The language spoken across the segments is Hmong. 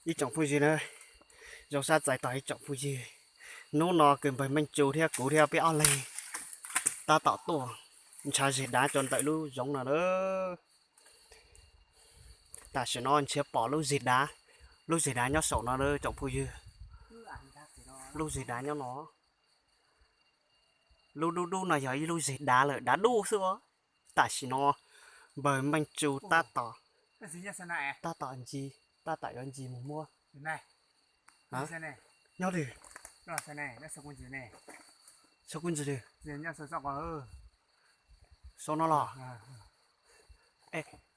Ib tsoom phooj ywg na, zoo sab txais tos ib tsoom phooj ywg. Hnub no kws npawg Meej Tsu thiab kuv thiab peb ob leeg tab tom tuaj ntshav zeg dav rau ntawm lub zoov no na. Tam sim no nrhiav pom lub zeg dav, lub zeg dav nyob saum no na tsoom phooj ywg. Lub zeg dav nyob no, lub dub dub no yog ib lub zeg dav lawm, dav dub xwb os. Tam sim no npawg Meej Tsu tab tom, tab tom ncig, tab tom yuav ncig mus muab. Nyob li, xav kuj ntsis li, sau no los.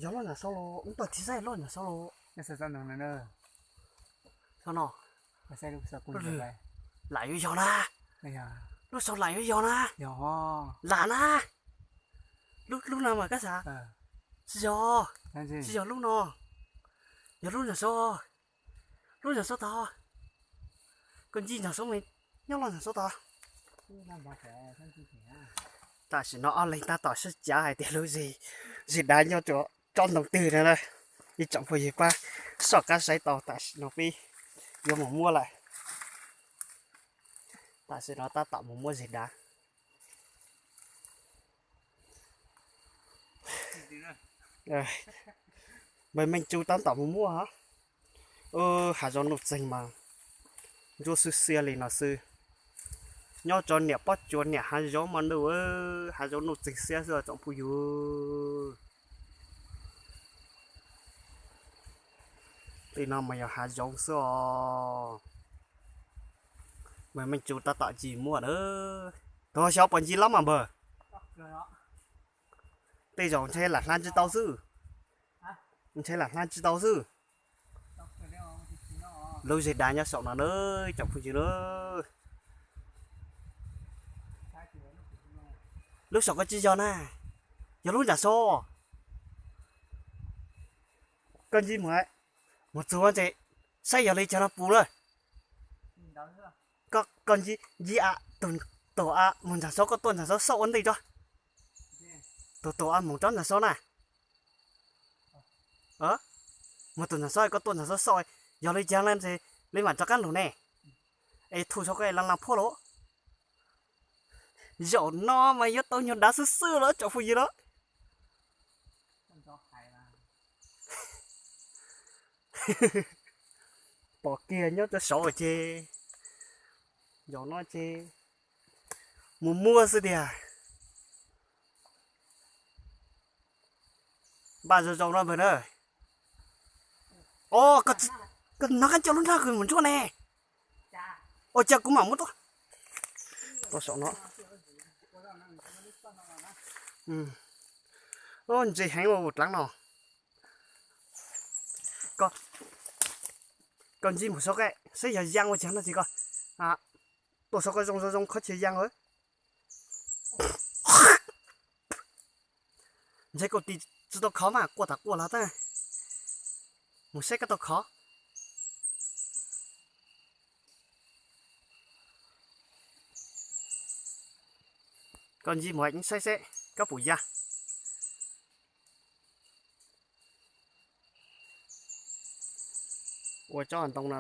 Yog loj nyam sau los, ub, tau tsis saib loj nyam sau los. Sau no, lam yuav yog na, lub sau lam yuav yog na, lam na, lub, lub no mas kab xav, tsis yog, tsis yog lub no, yog lub nyam sau, lub nyam sau tod, koj ncig nyam sau mas nyob loj nyam sau tod. Tam sim no ob leeg tab tom sib cav hais tias lub zeg, zeg dav nyob rau tsob ntoo twg no na. Ib tsoom phooj ywg pab soj qab saib tau, tam sim no peb yuav mus muab lawm. Tam sim no tab tom mus muab zeg dav. Npawg Meej Tsu tab tom mus muab. Hav zoov nuj txeeg mas ntsuab xwb xiab li no xwb. Nyob rau niam pob tsuas niam hav zoov mas ntuj, hav zoov nuj txeeg xiab xwb tsoom phooj ywg. Tej no mas yog hav zoov xwb os. Npawg Meej Tsu tab tom ncig muab na. Tug xyov puas ncig lab mas npawg. Tej zaum ntshe lam hla tsis tau xwb. Ntshe lam hla tsis tau xwb. Lub zeg dav nyob saum no na, tsoom phooj ywg na. Lub saum koj tsis yog na, yog lub nram so. Koj ncig mus, mus txug ntses, saib yog li cas no pus lawm. Koj, koj ncig, ncig a, tus, tus a mus nram so, koj tuaj nram so xauj ua ntej tso. Tus, tus a mus rov nram so na. Mus tus nram so, koj tuaj nram so xauj, yog li cas na, li mam rov qab lug ne. Es thu so koj la la phuaj lauj. Zaum no mas yuav tau nyuag dav xwb xwb los tsoom phooj ywg los. Pom kiag nyob rau saud ces, zaum no ces mus muab xwb tiag. Npaj zoo zoo no npawg na. O, koj nov qab coj lub nrag kws mus ntsuab ne. Ua cas kuv mam muab tuaj. Tuaj saum no. Ntse heev ua dlaab no. Koj ncig mus saib, saib yog yaj ua cas no tsis koj. Tuaj saib koj zoo zoo zoo khob chaw yaj. Ntshe koj tis tsis tau khov mas quaj tas quaj los tab. Mus saib koj tau khov. Koj ncig mus saib seb koj puas yaj. Ua tsob ntoo no,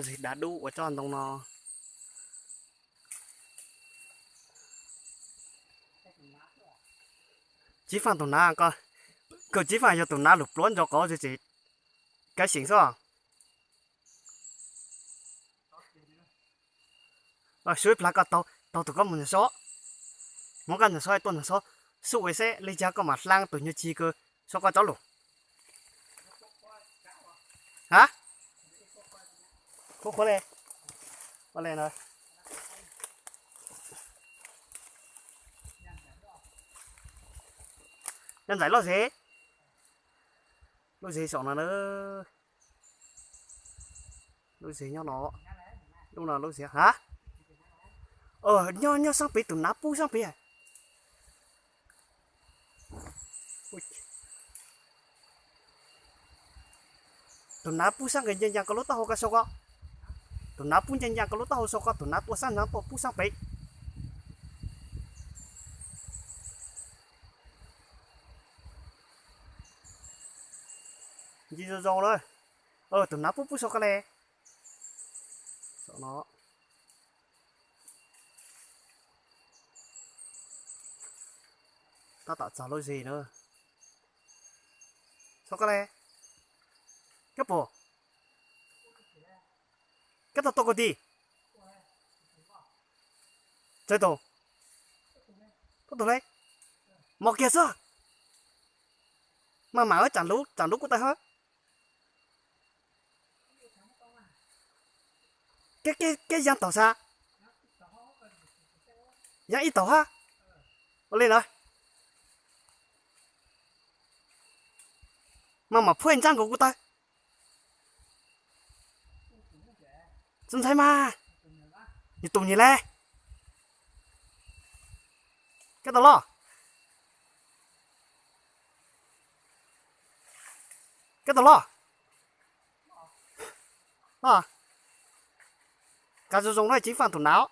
zeg dav dub ua tsob ntoo no. Tsib faaj tus nav, koj Tsib faaj yog tus nav lug pluav ntso qauv ces kab xyeem xwb. Sub ib plag koj taug tus koj mus ntawm so, muab koj ntawm so tuaj ntawm so, xub ua seb li cas koj mam hla tus nyuag chig kws so koj tsob lus. Ha? Qhuav qhuav le. Yaj ntxaim loj zeb. Lub zeb saum no na. Lub zeb nyob no. Lub no lub zeb ha. Nyob nyob saab pem tus nav pub saab pem. Tus nav pub saab nqis ncaj ncaj koj lub taub hau koj sau koj. Tus nav pub ncaj ncaj koj lub taub hau sau koj, tus nav tuaj saab ntxav tuaj pub saab pem. Ncig zoo zoo lawm. Tus hnav pub pub sau koj le. Saum no. Tab tom txog lub zis na. Sau koj le. Koj puas, koj tau tau koj ti. Txawg tus, koj tus le. Mos kiag xwb. Mas mam tsam lub tsam lub kuj tau hab. Keb yaaj taug xav, yaaj ib taug hab. Ua li ntawd mas mam phuaj ntsaab nkaus kuj tau. Txhob ntshai mas, yus tus nyam le. Koj tau loj, koj tau loj. Qas zoo zoo na, tsis faaj tus nav.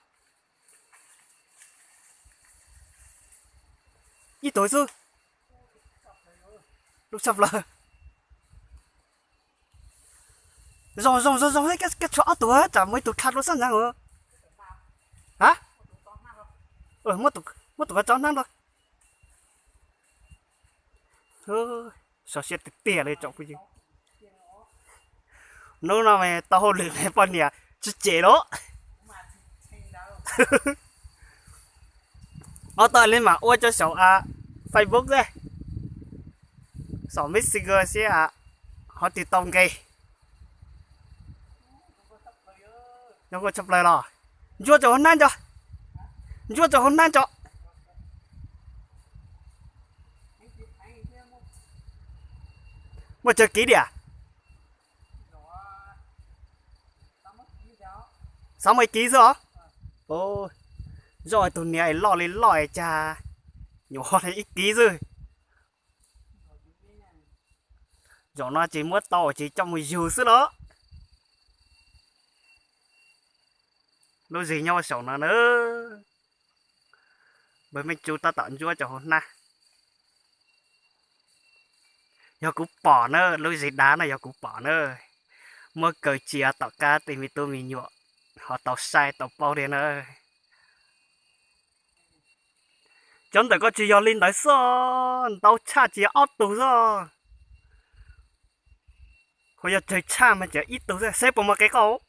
Ib tug xwb, lub tshaj plaws. Zoo zoo zoo zoo, koj tshuav ob tug, tsam muaj ib tug dlha dlua sab ntxeev. A, muab tus ko tso hnab ntua. Sov siab tiag tiag li tsoom phooj ywg. Hnub no mas tau hauj lwm poj niam tsis cem lawm. Ob tog li mas ua rau saum Facebook xwb, saum Messenger xwb, ho tsis tau nqe. Zoo nkauj tshaj plaws los. Ntsuab rau hauv hnab ntso, ntsuab rau hauv hnab ntso. Muaj tsawg kiv diam? Xav muaj ib kiv xwb os. Zoo tus niam loj li loj cas nyuam qhuav ib kiv xwb. Zaum no ces muab tau ces coj mus yug xwb los. Lub zig nyob saum no na. Npawg Meej Tsu tab tom ntsuab rau hauv hnab. Yog kuv pom na, lub zig dav no yog kuv pom na. Muab kaw cia tom qab tej me tub me nyuam ho tau saib tau paub thiab na. Cov ntawm ko tsis yog li ntawd xwb, ntau tshaj tsis yog ob tug xwb. Ho yog tsawg tshaj mas tsis yog ib tug xwb, seb puas muaj qe qaub.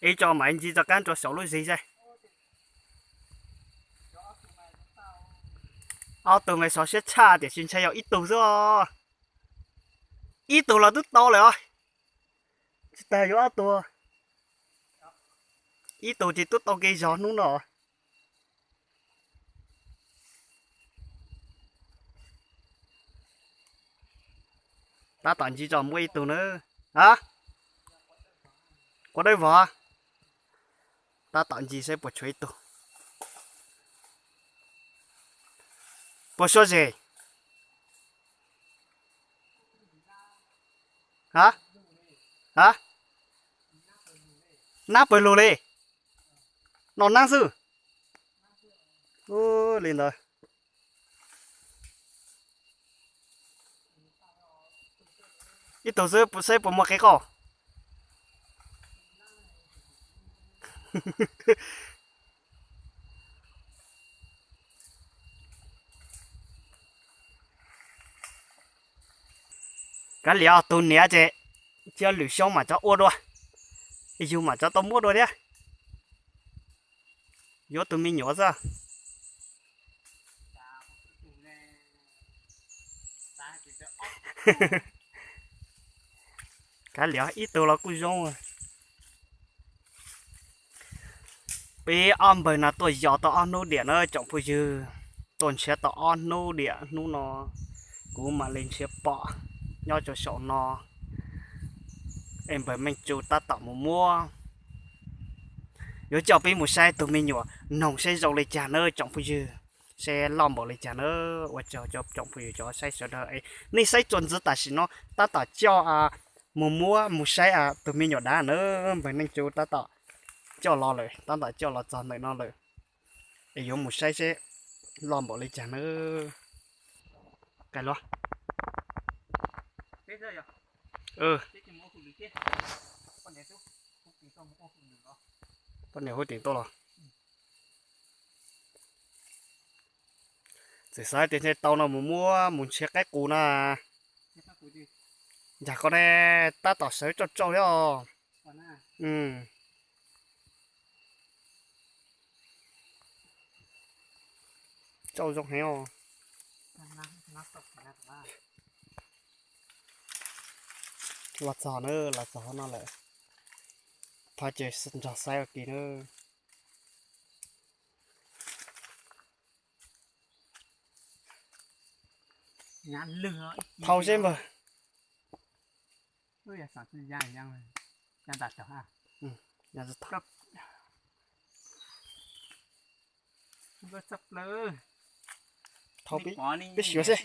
Ib tso mam ncig tso qab rau saum lub zig saib. Ob tug mas sov siab tshaj tiam sis ntshai yog ib tug xwb os. Ib tug los twb tau lawm os. Tsis tas yuav ob tug. Ib tug ces twb tau kev zog hnub no. Tab tom ncig tso muaj ib tug na. A, quav dawb vog. Tab tom ncig saib puas tshuav ib tug. Puas suab zes? A, a, nab pawg lug li. No nab xwb. Li ntawd. Ib tug xwb saib puas muaj qe qaub. Kav liam, tus niam ces cia lwm xyoo mam rov ua dua, yug mam rov tau muab dua thiab. Yuav tus me nyuam xwb. Kav liam, ib tug los kuj zoo. Peb ob npawg no tuaj yos tau ob hnub diam na tsoom phooj ywg, tuaj nrhiav tau ob hnub diam hnub no kuv mam li nrhiav pom nyob rau saum no. Es npawg Meej Tsu tab tom mus muab. Yuav coj peb mus saib tus me nyuam noog saib zoo li cas na tsoom phooj ywg, saib loj npaum li cas na. Ua tsaug cov tsoom phooj ywg cov saib sawv daws, nej saib txuas ntxiv tam sim no tab tom coj mus muab mus saib tus me nyuam dav na. Npawg Meej Tsu tab tom coj los lawm, tab tom coj los txog ntawm no lawm. Es yuav mus saib seb loj npaum li cas na. Kais los. Poj niam hub tim tuaj los. Txawm xav tias ntshe tau no mus muab mus nrhiav qaib qus na. Ntsag koj ne, tab tom sawv tsauj tsauj thiab os. Tsauj zoo heev os. Los txog na, los txog hauv no lawm. Thov ces nrog saib ua ke na. Thau seb npawg. Thau peb siav seb.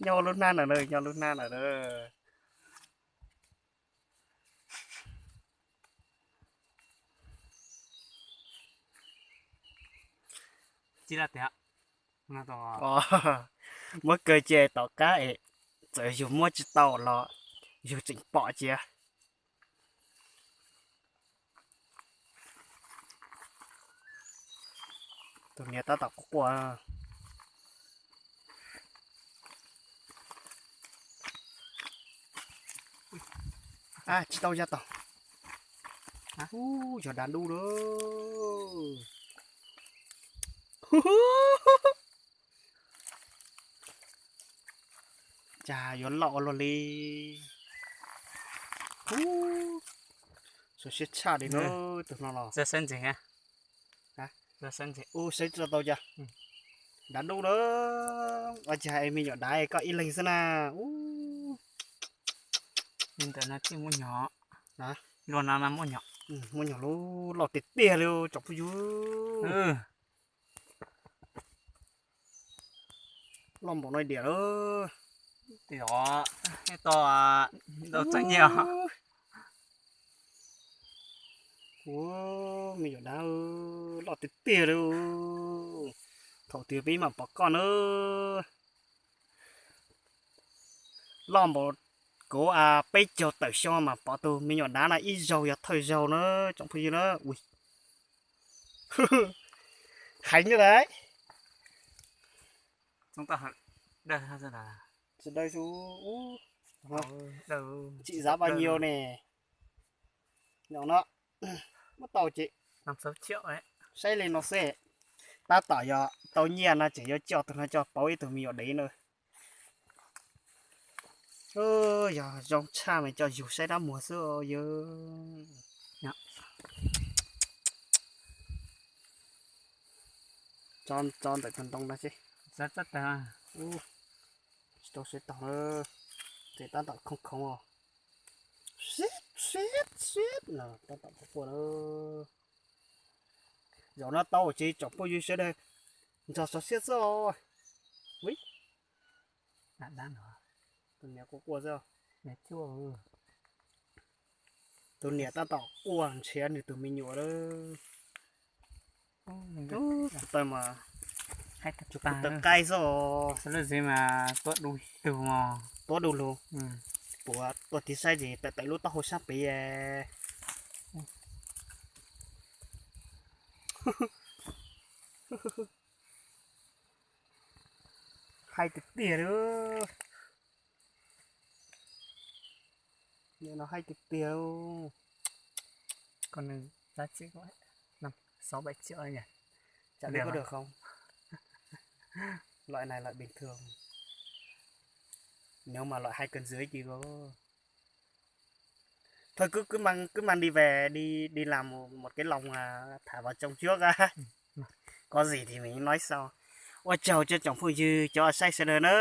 Nyob lub hnab ntawm na, nyob lub hnab ntawm na. Muab kaw cia tom qab es txawm yus muab tsis tau los yus tseem pom cia. Tus niam tab tom quaj quaj. Tsis tau ya tau. Ub, yog dav dub lawm. Cas yuav loj ua luaj li. Ub, siab tshaj li na, tus no los. Ub, saib tsis tau cas. Dav dub lawm. Ua cas es me nyuam dav koj ib leeg xwb na. Ub, muab nyom lub, loj tiag tiag li tsoom phooj ywg. Loj npaum no diam lawm. Ua, me nyuam dav, loj tiag tiag li. Thaum twg peb mam pom koj na. Loj npaum kuv peb caug tawm xyoo mas pom tus me nyuam dav no ib zaug yog thawj zaug na, tsoom phooj ywg na. Heev nyuj lawm. Tsis dawb xwb, tsis zav pab nyiu ne. Nyom no muab tau ces saib li no xwb. Tab tom yog tau nyiaj no ces yuav coj tus no coj pauv ib tug me nyuam dev na. Yog zoo tshaj mas coj yug saib dab muag xwb yog. Tso ntawm tus ntoo no seb. Tsis tau saib tau, ces tab tom khoov khoov os. Sib sib sib no tab tom quaj quaj na. Zaum no tau ces tsoom phooj ywg sawv daws nrog xov xiab xwb os. Tus niam quaj quaj xwb. Tus niam tab tom quaj nrhiav nws tus me nyuam lawm. Tus taw mas, tus taw qaib xwb os. Tuab du lug. Puas tuaj tiv saib ces tawm tawm lub taub hau sab pem. Haib tiag tiag li. No haib tiag tiag. Con này giá trị sáu bảy triệu nhỉ? Chả biết có được không? Loại này loại bình thường. Nếu mà loại hai cân dưới thì có. Thôi cứ cứ mang cứ mang đi về đi đi làm một, một cái lồng à, thả vào trong trước á. Có gì thì mình nói sau. Ua tsaug cov tsoom phooj ywg cov saib sawv daws na.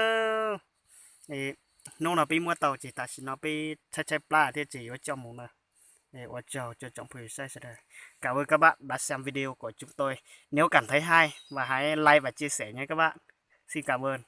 Hnub no peb muab tau ces tam sim no peb tshaib tshaib plab thiab ces yuav coj mus na. Ua tsaug cov tsoom phooj ywg saib sawv daws. Cảm ơn các bạn đã xem video của chúng tôi. Nếu cảm thấy hay và hãy like và chia sẻ nha các bạn. Xin cảm ơn.